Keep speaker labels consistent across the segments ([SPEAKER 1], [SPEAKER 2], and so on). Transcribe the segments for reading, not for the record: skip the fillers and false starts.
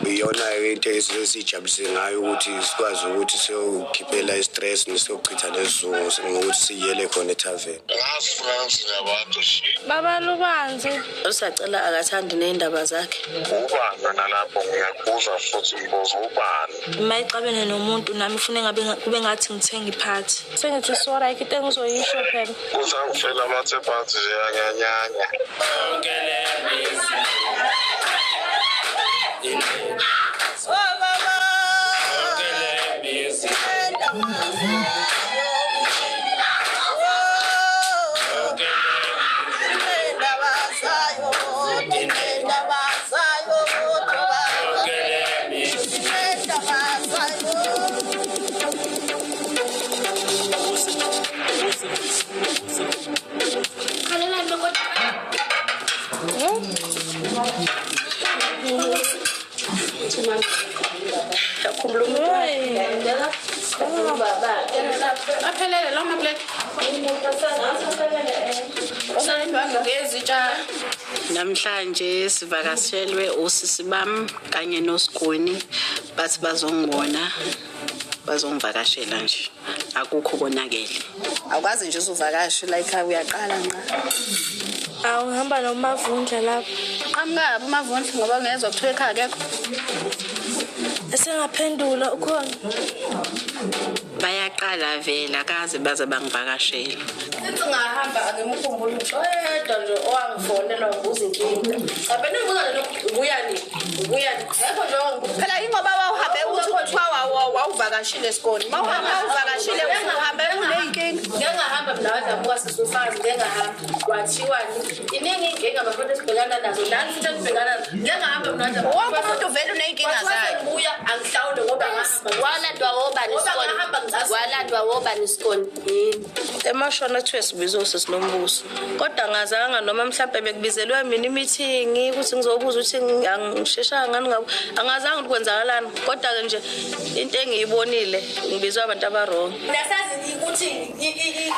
[SPEAKER 1] Iyona-ke into esijabulise ngayo ukuthi sikwazi ukuthi siyokhiphela i-stress nesiyochitha nesizungu ngokuthi siyele khona ethaveni.
[SPEAKER 2] Baba Lubanzi.
[SPEAKER 3] Usacela akathandi ney'ndaba zakhe.
[SPEAKER 4] Ubani wena lapho ngiyakubuza futhi mbuzo ubani?
[SPEAKER 2] Uma ixabene nomuntu nami fune ngabe kube ngathi ngithenga iphathi. Sengithi sorry ayikho into engizoyisho phela.
[SPEAKER 4] Usangifela amathe phansi nje angiyanyanya.
[SPEAKER 5] Aphelele la maplate.
[SPEAKER 3] Namhlanje sivakashelwe osisi bami kanye noSiguni bathi bazongibona bazongivakashela nje akukho konakele.
[SPEAKER 6] Awukwazi nje uzuvakashe la ekhaya uyaqala nqa.
[SPEAKER 2] Awu ngihamba noMavundla lapho.
[SPEAKER 6] Qhamuka uMavundla ngoba ngezwa kuthiwa ekhaya akekho.
[SPEAKER 2] Esengaphendula ukhona.
[SPEAKER 3] Bayaqala vele akaze baze bangivakashela.
[SPEAKER 5] Sithi ngahamba angimkhumbuli ngisho oyedwa nje owangifonela wangibuza inkinga. Cha bena ngibuza nje lokhu ubuya nini? Ubuya nini? Akekho nje owangibuza.
[SPEAKER 6] Phela ingoba wawuhambe uthi kuthiwa wawuvakashile esikoleni. Mawuhambe wawuvakashile uhambe uneyinkinga.
[SPEAKER 5] Ngeke ngahamba mina wadabuka sisi umfazi ngeke ngahamba. Kwathiwani? Iningi inkinga bafuna esibhekana nazo. Nani futhi esibhekana nazo. Ngeke ngahamba mina wadabuka.
[SPEAKER 6] Wonke umuntu vele uneyinkinga zakhe.
[SPEAKER 5] Ngibuya angihlawule ngoba ngahamba.
[SPEAKER 7] Walandwa wobani
[SPEAKER 5] Ngoba
[SPEAKER 7] isikole?
[SPEAKER 5] ngahamba ngicasuka.
[SPEAKER 7] Walandwa wobani isikole? Yini?
[SPEAKER 3] Emashona kuthiwe sibize usisi Nombuso. Kodwa ngazanga noma mhlambe bekubizelwe mina i-meeting ukuthi ngizobuza ukuthi angisheshanga ngani ngabo. Angazanga ukuthi kwenzakalani. Kodwa ke nje into engiyibonile ngibizwa abantu aba-wrong.
[SPEAKER 5] Nasazi ukuthi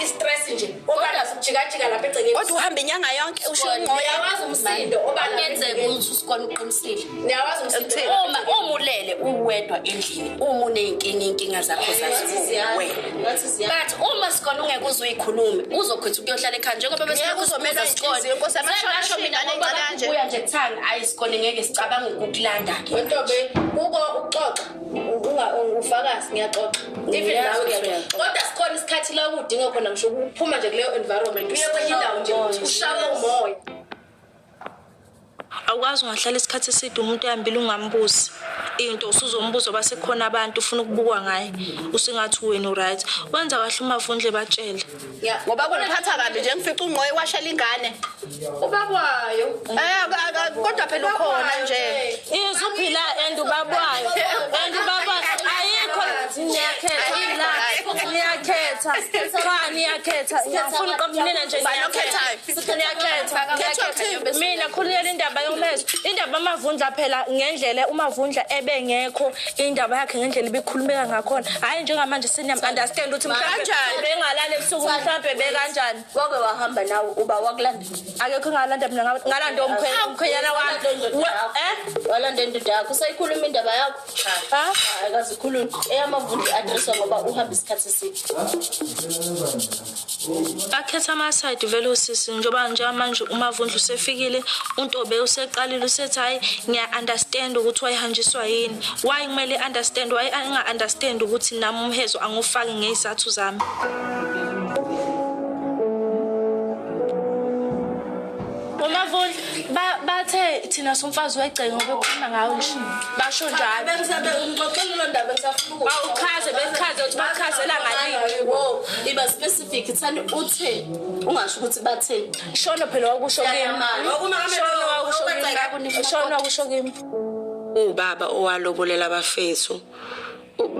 [SPEAKER 5] i-stress nje. Obala sijikajika lapha egcekeni.
[SPEAKER 6] Kodwa uhamba inyanga yonke usho ungqoya.
[SPEAKER 5] Niyawazi umsindo obala.
[SPEAKER 7] Kungenzeka ukuthi usikole uqinisile.
[SPEAKER 5] Niyawazi umsindo.
[SPEAKER 7] Uma uma ulele uwedwa endlini, uma uneyinkinga inkinga zakho zaziwe wena. But uma sikole ungeke uze uyikhulume, uzokhetha ukuyohlala ekhaya njengoba
[SPEAKER 6] Ngeke
[SPEAKER 7] besilokhu
[SPEAKER 6] uzomelwa
[SPEAKER 7] sibuza sikole.
[SPEAKER 6] inhliziyo, Nkosi yami,
[SPEAKER 7] Sengasho mina
[SPEAKER 6] ingane
[SPEAKER 7] ngoba
[SPEAKER 6] encane kanje.
[SPEAKER 7] buya nje kuthanga, ayi sikole ngeke sicabange ukukulanda-ke.
[SPEAKER 5] Wentombi kuko ukuxoxa ufakazi ngiyaxoxa. Even nawe ngiyaxoxa. Kodwa sikhona isikhathi la kudinga khona ngisho ukuphuma nje kuleyo environment uye kwenye indawo nje ushawe umoya.
[SPEAKER 2] Awukwazi ungahlala isikhathi eside umuntu ehambile ungambuzi into usuzombuza ngoba sekukhona abantu ufuna ukubukwa ngaye usingathi wena uright. Wenza kahle uMavundla batshele.
[SPEAKER 6] Ngoba kungiphatha kabi nje ngifica ungqoyi washela ingane.
[SPEAKER 5] Ubabwayo.
[SPEAKER 6] Eh kodwa phela ukhona nje.
[SPEAKER 2] Izuphila and ubabwayo and ubabwayo ayikho niyakhetha la niyakhetha cha niyakhetha ngiyafuna uqoba mina nje
[SPEAKER 6] Ubani okhethayo?
[SPEAKER 2] niyakhetha mina khuluyela indaba yomezwe indaba kaMavundla phela ngendlela uMavundla ebengekho indaba yakhe ngendlela ibikhulumeka ngakhona hhayi njengamanje seniyam-understand ukuthi mhlawumbe
[SPEAKER 6] Kanjani?
[SPEAKER 2] bengalala ebusuku mhlawumbe bekanjani
[SPEAKER 7] Wake wahamba nawe uba wakulanda.
[SPEAKER 2] Akekho engalanda mina ngalanda umkhwenyana wami. Eh?
[SPEAKER 7] Walanda indoda yakho usayikhuluma indaba yakho.
[SPEAKER 2] Ha?
[SPEAKER 7] Akazikhulumi. Eyamavundla i-address ngoba uhamba isikhathi eside.
[SPEAKER 2] Bakhetha ama-side vele osisi njengoba njengamanje uMavundla usefikile uNtobe useqalile usethi hhayi ngiya-understand ukuthi wayehanjiswa yini. Why kumele understand why enga-understand ukuthi nami umhezo angufaki ngey'zathu zami. Umavundla bathe thina somfazi wegceke ngoba ekhuluma ngawo nje basho njalo.
[SPEAKER 5] Bengisabe ngixoxela lo ndaba ngisafuna ukuxoxa.
[SPEAKER 2] Bawuchaze bechaze ukuthi bachazela ngalini.
[SPEAKER 7] Wo, iba specific thani uthe ungasho ukuthi batheni.
[SPEAKER 2] Shono phela wakusho kimi. Shono wakusho kimi. Shono wakusho kimi.
[SPEAKER 3] Ubaba owalobolela abafethu.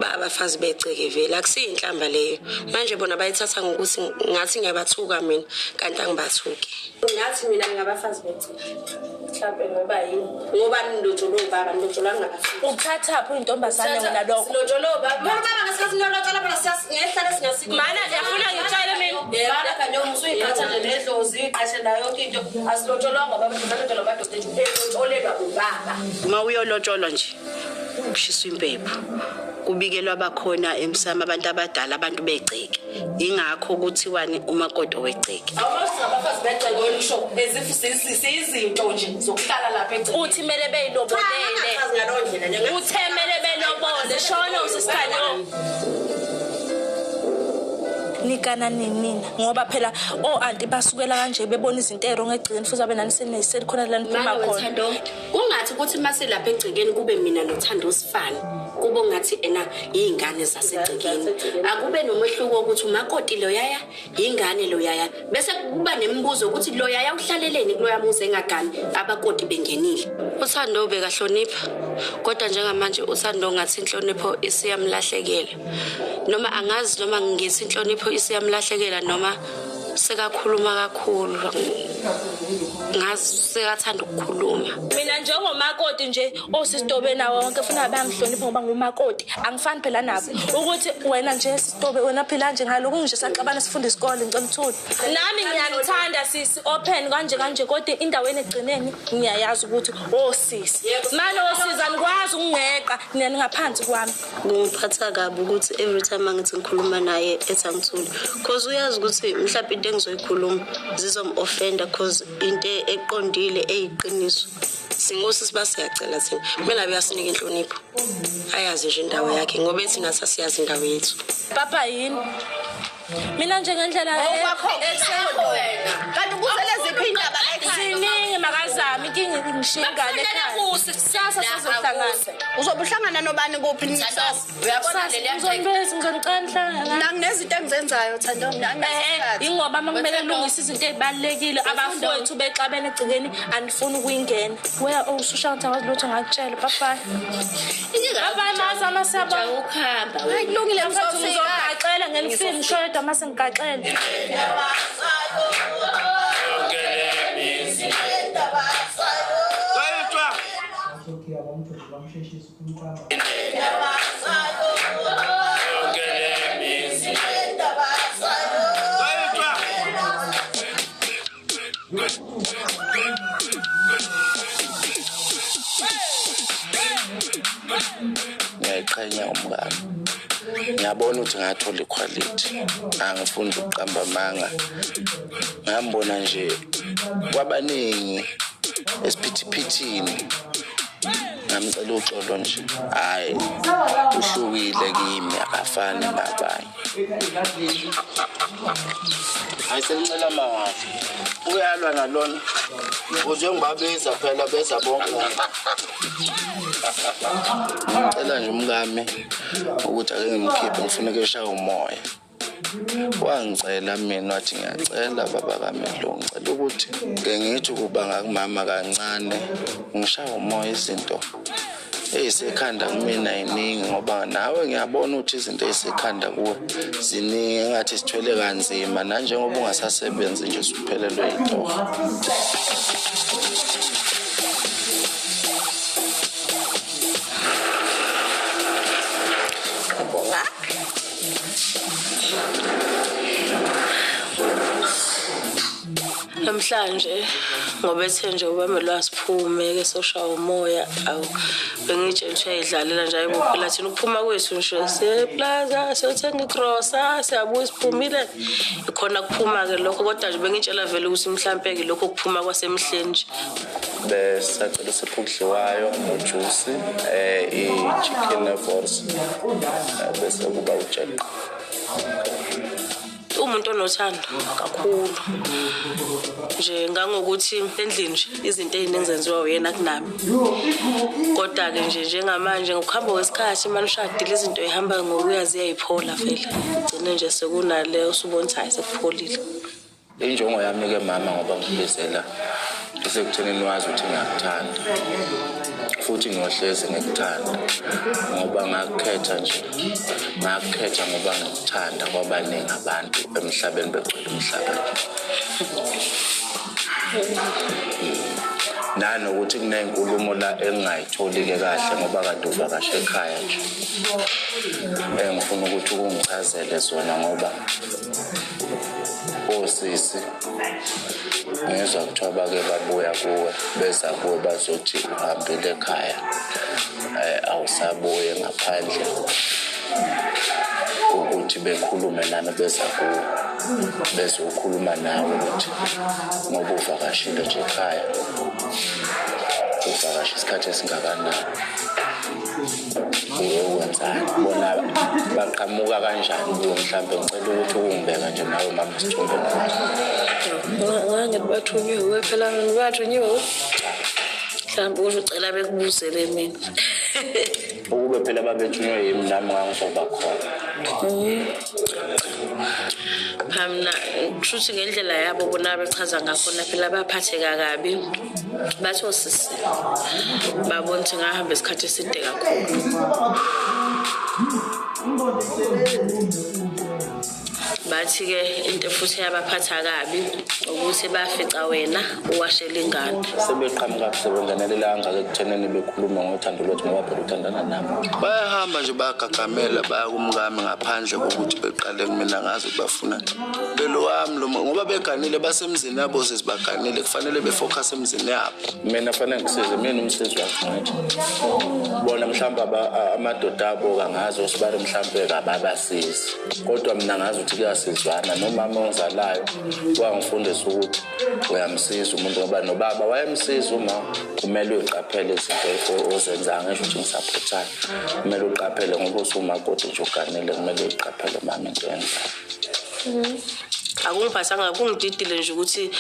[SPEAKER 8] Babafazi begceke vele, akusiyo inhlamba leyo. Manje bona bayithatha ngokuthi ngathi ngiyabathuka mina, kanti angibathuki. Ngathi mina ngingabafazi begceke. Mhlawumbe ngoba yini? Ngoba nilotsholwe ubaba, nilotsholwa ngabafazi.
[SPEAKER 2] Uthathaphi uyintombazane wena lokho?
[SPEAKER 8] Silotsholwe ubaba. Bona baba ngesikhathi nilotshola phela siyasingehlala singasikho.
[SPEAKER 2] Mana ngiyafuna ngitshele mina.
[SPEAKER 3] Yebo, njengoba usuyiqhatha nje nedlozi, uyiqhathe nayo yonke into. Asilotsholwanga ubaba, salotsholwa amadoda ethu, elotsholelwa ubaba.
[SPEAKER 9] Uma uyolotsholwa nje kushiswa impepho kubikelwa abakhona emsamo abantu abadala abantu begceke ingakho kuthiwani umakoti wegceke.
[SPEAKER 3] Awumazi abafazi begceke olusho as if siyizinto nje zokuhlala lapha egcekeni.
[SPEAKER 2] Uthi mele beyilobolele. Uthe mele belobole. Shona usisikhalo. Nikana nini nina ngoba phela o-anti basukela kanje bebona izinto ey'wrong egcekeni futhi abe nani senikhona la niphuma
[SPEAKER 7] Mana
[SPEAKER 2] khona.
[SPEAKER 7] wethando kungathi ukuthi masilapha egcekeni kube mina noThando sifane kube ngathi ena yingane zasegcekeni akube nomehluko ukuthi umakoti loyaya yingane loyaya bese kuba nemibuzo ukuthi loyaya uhlaleleni kuloya muzi engagani abakoti bengenile.
[SPEAKER 8] uThando bekahlonipha kodwa njengamanje uThando ngathi inhlonipho isiyamlahlekela noma angazi noma ngithi inhlonipho isiyamlahlekela noma sekakhuluma kakhulu ngazi sekathanda ukukhuluma.
[SPEAKER 2] Mina njengomakoti nje osisitobe nawo wonke funa bayangihlonipha ngoba ngumakoti angifani phela nabo ukuthi wena nje sisitobe wena phela nje ngalokhu nje saxabana sifunda isikole ngicela uthule. Nami ngiyanithanda sisi open kanje kanje kodwa indaweni egcineni ngiyayazi ukuthi osisi manje osisi anikwazi ukungeqa nina ningaphansi kwami.
[SPEAKER 3] Kungiphatha kabi ukuthi every time angithi ngikhuluma naye ethi angithule cause uyazi ukuthi mhlawumbe into engizoyikhuluma zizom-offenda cause into eqondile eyiqiniso.
[SPEAKER 8] Singosisi basiyacela thina kumele abe uyasinika inhlonipho ayazi nje indawo yakhe ngoba ethi nathi asiyazi indawo yethu.
[SPEAKER 2] Papa yini? Mina nje ngendlela
[SPEAKER 6] Kanti ukuzele ziphi indaba la ekhaya?
[SPEAKER 2] Ziningi makazami inkinga ngishiya ingane ekhaya. Kusasa sizohlangana.
[SPEAKER 6] Uzobe uhlangana nobani kuphi kusasa?
[SPEAKER 7] Uyabona leliya
[SPEAKER 2] Ngizonibeza ngizonicela nihlangana.
[SPEAKER 6] Mina nginezinto engizenzayo Thando, mina anginasikhathi.
[SPEAKER 2] Ingoba uma kumele kulungise izinto ey'balulekile abafowethu bexabene egcekeni anifuni ukuyingena. Weya oh ususha ukuthi awazi lutho ngakutshela. Bye bye. Bye bye mazama siyabonga.
[SPEAKER 7] Ukuhamba.
[SPEAKER 6] Hayi kulungile
[SPEAKER 2] Mfethu
[SPEAKER 6] ngizofika.
[SPEAKER 2] ngizogaxela ngenifiki ngisho yedwa mase ngigaxele.
[SPEAKER 10] Ngiyayiqhenya umngani. Ngiyabona ukuthi ngathola iquality. Angifuni ukuqamba amanga. Ngambona nje kwabaningi esiphithiphithini. Ngamcela uxolo nje. Hayi, uhlukile kimi akafani nabanye. Hayi senicela amanga. Uyalwa nalona. Uze ngibabiza phela beza bonke. Ngicela nje umkami ukuthi ake ngimkhiphe ngifuna ukuyoshawa umoya. Wangicela mina wathi ngiyacela baba kaMelo ngicela ukuthi ke ngithi ukuba ngakumama kancane ngishawa umoya izinto eyisekhanda kumina yiningi ngoba nawe ngiyabona ukuthi izinto eyisekhanda kuwe ziningi engathi sithwele kanzima nanjengoba ungasasebenzi nje usuphelelwe yitoho.
[SPEAKER 8] Ngiyabonga.
[SPEAKER 3] Namhlanje ngoba ethe nje ubambe asiphume ke soshaya umoya awu bengitshela ukuthi uyayidlalela nje ayibo phela thina ukuphuma kwethu nje siye-plaza siyothenga igrosa siyabuya siphumile ikhona kuphuma-ke lokho kodwa nje bengitshela vele ukuthi mhlampe-ke lokho kuphuma kwasemhleni nje.
[SPEAKER 10] Besacela usipho okudliwayo nojusi i-chicken wors bese kuba ujeqe.
[SPEAKER 3] Umuntu onothando kakhulu nje ngangokuthi endlini nje izinto ey'ningi zenziwa uyena kunami kodwa-ke nje njengamanje ngokuhamba kwesikhathi mane ushadile izinto ey'hamba ngokuya ziyayiphola vele ugcine nje sekunaleyo usubona ukuthi hhayi sekupholile.
[SPEAKER 10] Injongo yami-ke mama ngoba ngikubizela isekuthenini wazi ukuthi ngiyakuthanda. Futhi ngiyohlezi ngikuthanda ngoba ngakukhetha nje, ngakukhetha ngoba ngikuthanda kwabaningi abantu emhlabeni begcwele umhlaba nje. Nanokuthi kuney'nkulumo la engingayitholi-ke kahle ngoba kade uvakashe ekhaya nje engifuna ukuthi ukungichazele zona ngoba osisi ngizwa kuthiwa bake babuya kuwe beza kuwe bazothi uhambile ekhaya um awusabuye ngaphandle ukuthi bekhulume nami beza kuwe bezokhuluma nawe ukuthi ngoba uvakashile nje ekhaya uvakashe isikhathi esingakanani uyokwenzani bona baqhamuka kanjani kuwe mhlawumbe ngicela ukuthi ukungibeka nje nawe mama isithombeni.
[SPEAKER 3] Ngangithi bathunyiwe phela bathunyiwe mhlawumbe usho ucela bekubuzele mina.
[SPEAKER 10] Ukube phela babethunywe yimi nami ngangizoba khona.
[SPEAKER 3] Cha mina kushuthi ngendlela yabo bona bechaza ngakhona phela baphatheka kabi. Bathi osisi babona ukuthi ngahamba isikhathi eside kakhulu. Bathi-ke into futhi eyabaphatha kabi ukuthi bafica wena uwashela ingane.
[SPEAKER 10] Sebeqhamuka sebengenelela kangaka ekuthenini bekhuluma ngothando lwethu ngoba phela uthandana nami. Bayahamba nje bayagagamela baya kumkami ngaphandle kokuthi beqale kumina ngazi ukuthi bafunani. Lelo wami lo ngoba beganile basemzini yabo sesibaganile kufanele befocus emzini yabo. Mina fanele ngikusize mina umsizi wakho ngithi. Bona mhlawumbe amadoda abo kangazi osibari mhlawumbe kababasizi. Kodwa mina ngazi ukuthi kuyasizwana nomama ongizalayo wangifundisa ukuthi uyamsiza umuntu ngoba nobaba wayemsiza uma kumele uyiqaphele izinto ozenzayo ngisho ukuthi ngisaphothana kumele uqaphele ngoba usumakoti nje uganile kumele uyiqaphele mama into yenzayo.
[SPEAKER 3] Akungiphathanga kungididile nje ukuthi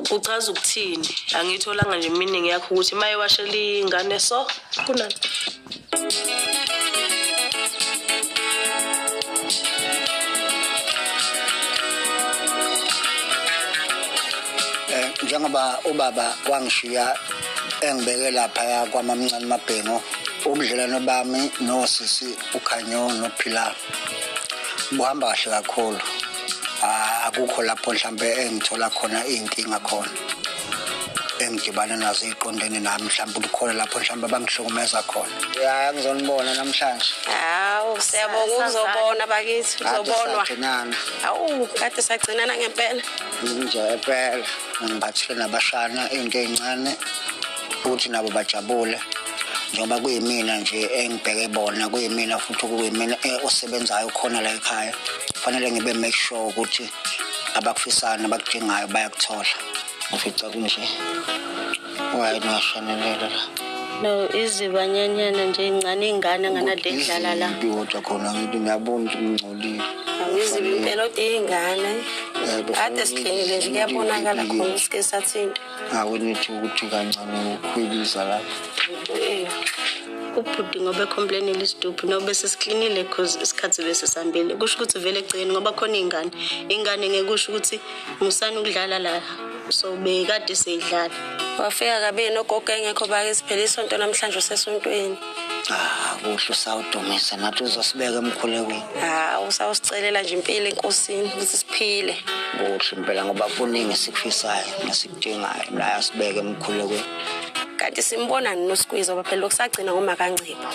[SPEAKER 3] kuchaza ukuthini angiyitholanga nje meaning yakho ukuthi maye washela ingane so kunani.
[SPEAKER 11] Njengoba ubaba wangishiya engibeke laphaya kwamamncane Mabhengo, ubudlelwano bami nosisi uKhanyo noPhila buhamba kahle kakhulu. Akukho lapho mhlambe engithola khona iy'nkinga khona engidibana nazo ey'qondene nami mhlawumbe kukhona lapho mhlawumbe abangihlukumeza khona. Ya ngizonibona namhlanje.
[SPEAKER 8] Hawu siyabonga ukuzobona bakithi uzobonwa.
[SPEAKER 11] Sagcinana.
[SPEAKER 8] Hawu kade sagcinana ngempela.
[SPEAKER 11] Nje impela ngiphathile nabashana into ey'ncane ukuthi nabo bajabule. Njengoba kuyimina nje engibheke bona kuyimina futhi kuyimina osebenzayo khona la ekhaya. Kufanele ngibe make sure ukuthi abakufisayo nabakudingayo bayakuthola. Ufica kunje. Waye niyashanelela la.
[SPEAKER 7] No izibanyanyana nje incane ingane nganade idlala la.
[SPEAKER 11] Kodwa khona ngithi ngiyabona ukuthi ngingcolile.
[SPEAKER 8] Izibi impela kodwa iy'ngane. Kade siklinile nje kuyabonakala khona sike sathinta.
[SPEAKER 11] Awu nithi ukuthi kancane ukhwelisa lapha.
[SPEAKER 7] Ubhuti ngoba ecomplainile isidubhu no bese siklinile cause isikhathi bese sihambile kusho ukuthi vele egcekeni ngoba khona iy'ngane ingane ngeke kusho ukuthi musani ukudlala la so bekade seyidlala.
[SPEAKER 8] Wafika kabi nogogo engekho bakithi phela isonto namhlanje usesontweni.
[SPEAKER 11] Ah kuhle usawudumisa nathi uzosibeka emkhulekweni.
[SPEAKER 8] Hawu usawusicelela nje impilo enkosini ukuthi siphile.
[SPEAKER 11] Kuhle impela ngoba kuningi esikufisayo nesikudingayo la asibeke emkhulekweni.
[SPEAKER 8] Kanti simbona noSqueeze ngoba phela lokusagcina ngomakangcebo.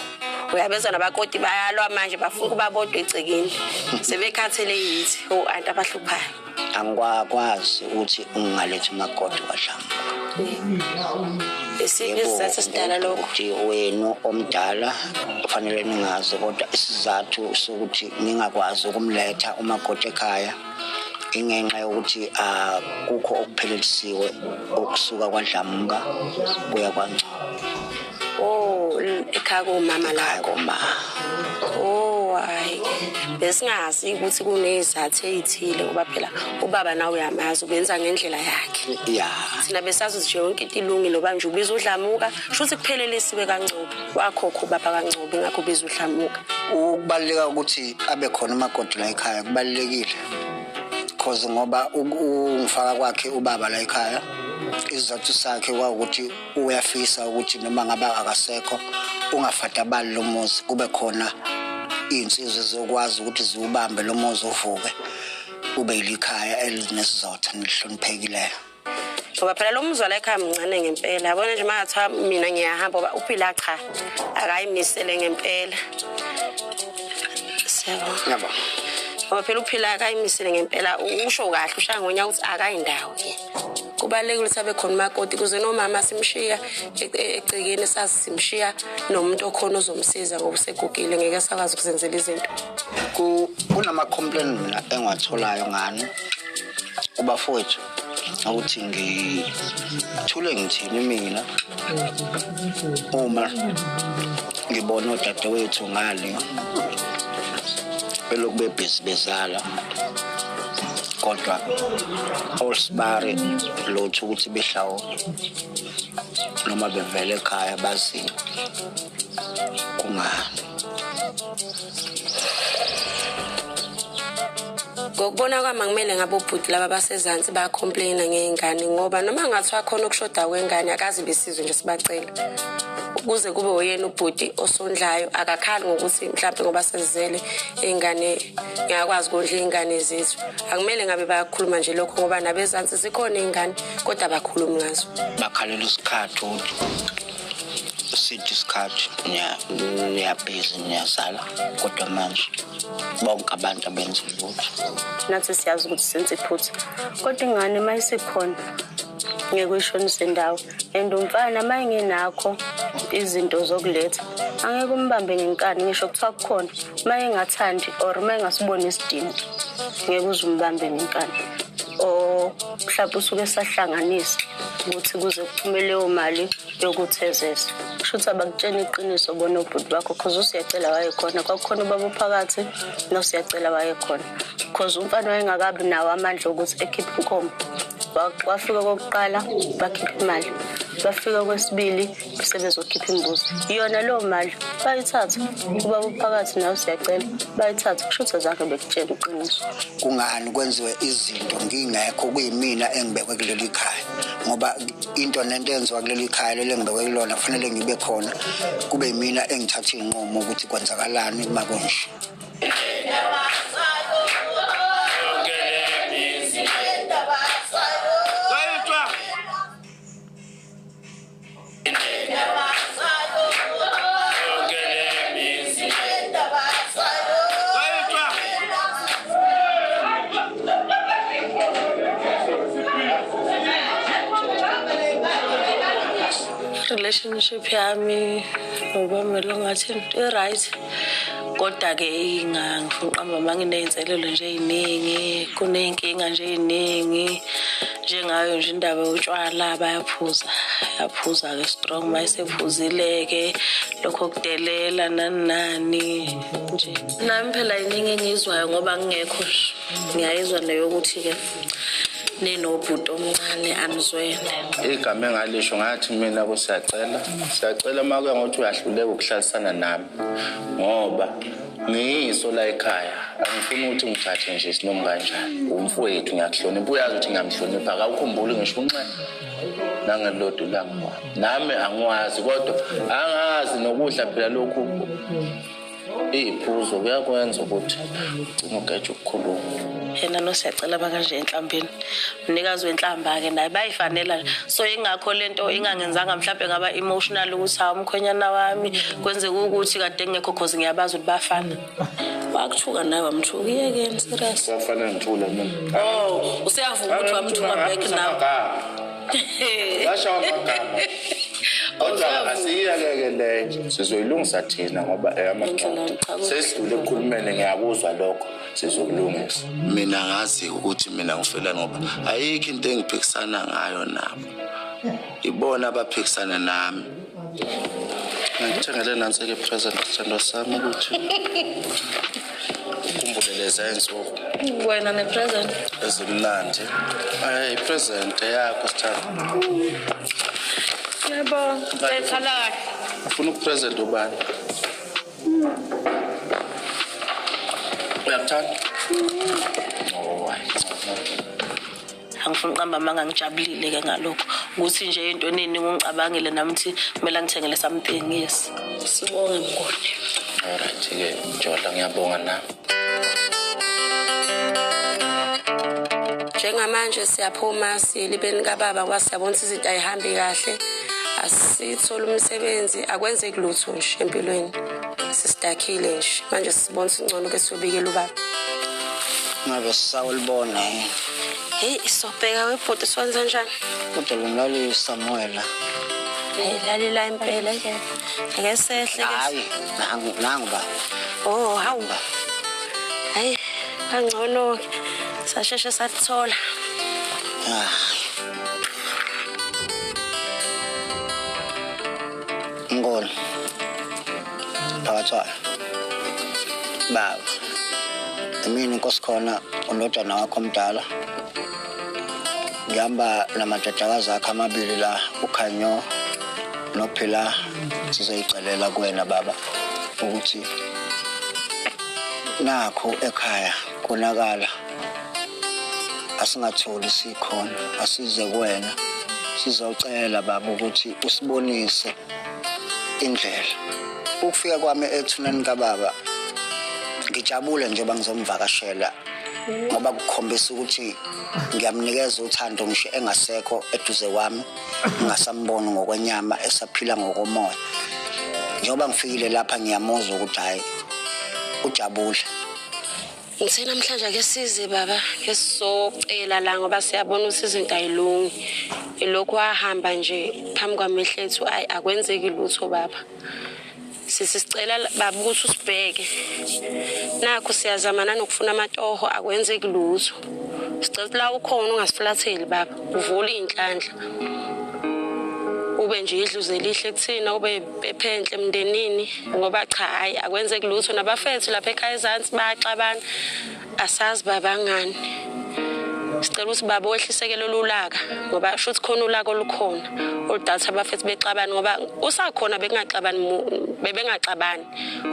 [SPEAKER 8] Uyabezwa nabakoti bayalwa manje bafuna ukuba bodwa egcekeni. Sebekhathele yithi o-anti abahluphayo.
[SPEAKER 11] Angikwakwazi ukuthi ungaletha umakoti kwaDlamuka.
[SPEAKER 8] Isiphi isizathu esidala lokho?
[SPEAKER 11] Ukuthi wenu omdala kufanele ningazi kodwa isizathu sokuthi ningakwazi ukumletha umakoti ekhaya ingenxa yokuthi akukho okuphelelisiwe okusuka kwaDlamuka kuya kwaNgcobo.
[SPEAKER 8] Oh, ekhaya komama la.
[SPEAKER 11] Ekhaya koma.
[SPEAKER 8] Oh, hayi. Besingazi ukuthi kunezathu ezithile ngoba phela ubaba nawe uyamazi ubenza ngendlela yakhe.
[SPEAKER 11] Ya.
[SPEAKER 8] Thina besazi ukuthi yonke into ilungile ngoba nje ubiza uDlamuka, shuthi kuphelelisiwe kaNgcobo. Wakhokha ubaba kaNgcobo ngakho ubiza uDlamuka.
[SPEAKER 11] Ukubaluleka ukuthi abe khona umakoti la ekhaya kubalulekile. Cause ngoba ungifaka kwakhe ubaba la ekhaya Isizathu sakhe kwawukuthi uyafisa ukuthi noma ngaba akasekho ungafadabali lo muzi, kube khona iy'nsizwa ezizokwazi ukuthi ziwubambe lo muzi uvuke ube yilikhaya elinesizotha nelihloniphekileyo.
[SPEAKER 8] Ngoba phela lo muzwa la ekhaya mncane ngempela, yabona nje uma ngathiwa mina ngiyahamba ngoba uphila cha akayimisele ngempela. Siyabonga.
[SPEAKER 11] Ngiyabonga.
[SPEAKER 8] Ngoba phela uphila akayimisele ngempela, usho kahle ushaya ngonya ukuthi akayindawo ke. Kubalulekile ukuthi abe khona umakoti ukuze nomama simshiya egcekeni, sazi simshiya nomuntu okhona ozomsiza ngoba usegugile, ngeke asakwazi ukuzenzela izinto.
[SPEAKER 11] Kunama-complaint mina engiwatholayo ngani kubafowethu ukuthi ngithule ngithini mina uma ngibona odadewethu ngale belokhu bebhizi bezala, kodwa osibari lutho ukuthi behlawule noma bevele ekhaya bazi kungani.
[SPEAKER 8] Ngokubona kwami akumele ngabe obhuti laba basezansi bayacomplaina ngey'ngane, ngoba noma ngathiwa khona okushoda kwengane akaze besizwe nje sibacela. Ukuze kube uyena ubhuti osondlayo, akakhali ngokuthi mhlawumbe ngoba sezizele iy'ngane ngiyakwazi ukondla iy'ngane zethu. Akumele ngabe bayakhuluma nje lokho ngoba nabezansi zikhona iy'ngane kodwa abakhulumi ngazo.
[SPEAKER 11] Bakhalela isikhathi ukuthi sithi isikhathi niyabhizi niyazala, kodwa manje bonke abantu abenza lutho.
[SPEAKER 3] Nathi siyazi ukuthi senze iphutha, kodwa ingane uma isikhona ngeke uyishonise indawo, and umfana uma engenakho izinto zokuletha angeke umbambe ngenkani, ngisho kuthiwa kukhona uma engathandi or uma engasiboni isidingo ngeke uze umbambe ngenkani, or mhlawumbe usuke esahlanganisa ukuthi kuze kuphume leyo mali yokuthezesa. Kusho ukuthi abakutsheni iqiniso bona obhuti bakho, cause uSiyacela wayekhona, kwakukhona ubaba ophakathi noSiyacela wayekhona, cause umfana wayengakabi nawo amandla okuthi ekhiphe inkomo. Wafika kokuqala bakhipha imali, bafika kwesibili sebezokhipha imbuzi, yona leyo mali bayithatha, ubaba ophakathi nawe Siyacela bayithatha. Kusho ukuthi azange bekutshela iqiniso.
[SPEAKER 11] Kungani kwenziwe izinto ngingekho, kuyimina engibekwe kuleli khaya? Ngoba into nento enziwa kuleli khaya leli engibekwe kulona kufanele ngibe khona, kube yimina engithatha iy'nqumo ukuthi kwenzakalani uma kunje.
[SPEAKER 3] Relationship yami nobamelo ngathi i-right, kodwa-ke ngifuna uqamba uma nginey'nselelo nje ey'ningi, kuney'nkinga nje ey'ningi njengayo nje indaba yotshwala, bayaphuza, yaphuza-ke strong, uma esephuzile-ke lokho kudelela nani nani nje. Nami phela iningi engiyizwayo ngoba ngingekho nje, ngiyayizwa neyokuthi-ke ninobhuti omncane anizwene.
[SPEAKER 10] Igama engalisho ngathi mina kusiyacela, siyacela uma kuya ngokuthi uyahluleka ukuhlalisana nami ngoba ngiyiso la ekhaya, angifuni ukuthi ngithathe nje sinoma kanjani. Umfowethu ngiyakuhlonipha, uyazi ukuthi ngiyamhlonipha, akawukhumbuli ngisho unxe nangelilodwa ilanga wami. Nami angiwazi, kodwa angazi nokudla phela lokhu iy'phuzo kuyakwenza ukuthi ugcine ugeje ukukhuluma.
[SPEAKER 3] Yena noSiyacela bakanje enhlambeni, umnikazi wenhlamba-ke naye bayifanela, so ingakho lento ingangenzanga mhlawumbe ngaba emotional ukuthi hawu umkhwenyana wami kwenzeka ukuthi kade ngingekho, cause ngiyabazi ukuthi bafana. Wakuthuka nawe wamthuka, iyekeni serious.
[SPEAKER 10] Wafana ngithula mina.
[SPEAKER 3] Oh, useyavuma ukuthi wamthuka back now.
[SPEAKER 10] Ngashawa amagama. Kodwa asiyiyeke-ke leyo, sizoyilungisa thina ngoba eyamadoda. Sesidlule ekukhulumeni, ngiyakuzwa lokho, sizokulungisa. Mina ngazi ukuthi mina ngifelani ngoba ayikho into engiphikisana ngayo nabo. Ibona abaphikisana nami. Ngikuthengele nansi-ke present sithandwa sami ukuthi ukhumbule leza insuku
[SPEAKER 3] Wena ne-present.
[SPEAKER 10] ezimnandi. Ay, i-present yakho sithandwa.
[SPEAKER 3] Ngiyabonga. Uyayithala kahle.
[SPEAKER 10] Ufuna ukupresent ubani? Uyakuthanda? Oh, hayi.
[SPEAKER 3] Angifuni uqamba amanga, ngijabulile-ke ngalokho. Ukuthi nje into eningi ungicabangile nami ukuthi kumele angithengele something, yes.
[SPEAKER 7] Sibonge, Mnguni.
[SPEAKER 10] Alright-ke, Jola, ngiyabonga nami.
[SPEAKER 8] Njengamanje siyaphuma siyelibeni kababa ngoba siyabona ukuthi izinto ayihambi kahle, asitholi umsebenzi, akwenzeki lutho nje empilweni, sisidakhile nje. Manje sibona ukuthi ngcono ke siyobikela ubaba.
[SPEAKER 11] Ngabe sisawulibona yini?
[SPEAKER 8] Heyi, sobheka webhuti, siwenza njani?
[SPEAKER 11] Kodwa lungalali Samuela.
[SPEAKER 8] Heyi, lalila impela, ake sehle ke.
[SPEAKER 11] Hayi, nangu nangu ba.
[SPEAKER 8] Oh, hawu, hayi, kangcono-ke sasheshe sathola.
[SPEAKER 11] Ah. Mngoni. Phakathwayo. Baba. Mina inkosi khona undodana wakho omdala. Ngihamba namadodakazi akho amabili la, uKhanyo noPhila, sizoyicelela kuwena baba ukuthi nakho ekhaya konakala, asingatholi sikhona, asize kuwena sizocela baba ukuthi usibonise indlela. Ukufika kwami ethuneni kababa ngijabule njengoba ngizomvakashela ngoba kukhombisa ukuthi ngiyamnikeza uthando ngisho engasekho eduze kwami, ngingasamboni ngokwenyama, esaphila ngokomoya. Njengoba ngifikile lapha ngiyamuzwa ukuthi hhayi, ujabule.
[SPEAKER 8] Ngithe namhlanje ake size baba, ke sizocela la ngoba siyabona ukuthi izinto ayilungi. Ilokhu wahamba nje phambi kwamehlo ethu, ayi, akwenzeki lutho baba. Sisi sicela baba ukuthi usibheke. Nakho siyazama nanokufuna amatoho, akwenzeki lutho. Sicela ukuthi la ukhona ungasifulatheli baba, uvule iy'nhlanhla. Ube nje idluze elihle kuthina, ube ephenhle emndenini ngoba cha, hayi, akwenzeki lutho. Nabafethu lapha ekhaya ezansi bayaxabana, asazi babangani. Sicela ukuthi baba wehliseke lolu laka ngoba shuthi khona ulaka olukhona oludatha abafethu bexabana, ngoba usakhona bekungaxabani, bebengaxabani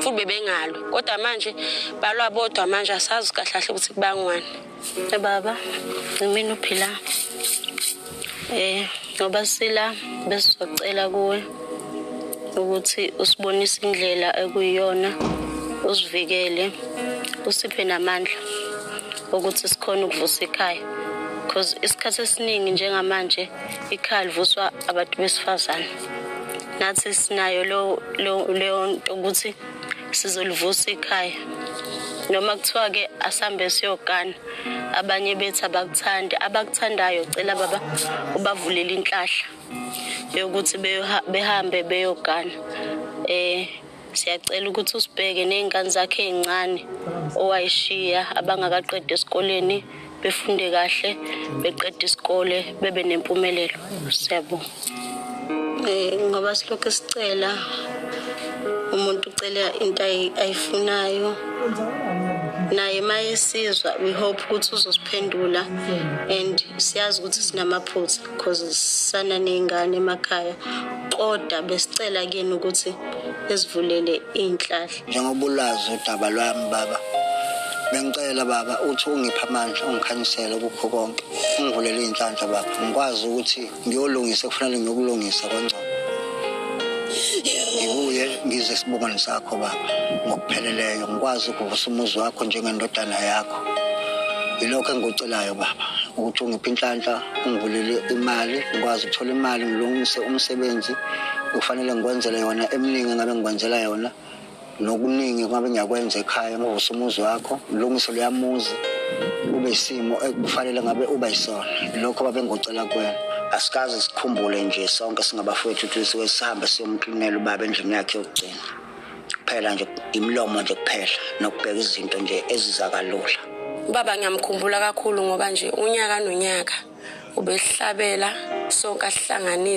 [SPEAKER 8] futhi bebengalwi, kodwa manje balwa bodwa. Manje asazi kahle kahle ukuthi kubangwani.
[SPEAKER 3] Baba, mina uphila ngoba sila besizocela kuwe ukuthi usibonise indlela ekuyiyona, usivikele, usiphe namandla ukuthi sikhone ukuvusa ikhaya, because isikhathi esiningi njengamanje ikhaya livuswa abantu besifazane. Nathi sinayo leyo nto ukuthi sizolivusa ikhaya, noma kuthiwa-ke asambe siyogana, abanye bethi abakuthandi. Abakuthandayo, cela baba ubavulele inhlahla yokuthi behambe beyogana. Siyacela ukuthi usibheke ney'ngane zakhe ey'ncane owayishiya abangakaqedi esikoleni, befunde kahle, beqede isikole, bebe nempumelelo. Siyabonga.
[SPEAKER 12] Ngoba silokhu sicela, umuntu ucela into ayifunayo, naye mayesizwa we hope ukuthi uzosiphendula, and siyazi ukuthi sinamaphutha because sisana ney'ngane emakhaya, kodwa besicela kuyena ukuthi esivulele iy'nhlahla.
[SPEAKER 11] Njengoba ulazi udaba lwami baba, bengicela baba uthi ungiphe amandla, ungikhanyisele kukho konke, ungivulele iy'nhlanhla baba, ngikwazi ukuthi ngiyolungisa kufanele ngiyokulungisa kwangcono, ngibuye ngize esibongweni sakho baba ngokupheleleyo, ngikwazi ukuvusa umuzi wakho njengendodana yakho. Yilokho engikucelayo baba, ukuthi ungiphe inhlanhla, ungivulele imali, ngikwazi ukuthola imali, ngilungise umsebenzi kufanele ngikwenzele yona eminingi engabe ngikwenzela yona, nokuningi ngabe ngiyakwenza ekhaya, ngivuse umuzi wakho, ngilungise loya muzi ube isimo ekufanele ngabe uba yisona. Lokho babe ngocela kuwena. Asikaze sikhumbule nje sonke singabafowethu ukuthi sike sihambe siyomklinela ubaba endlini yakhe yokugcina. Kuphela nje imilomo nje kuphela nokubheka izinto nje eziza kalula.
[SPEAKER 8] Ubaba ngiyamkhumbula kakhulu ngoba nje unyaka nonyaka ubehlabela sonke, asihlanganise.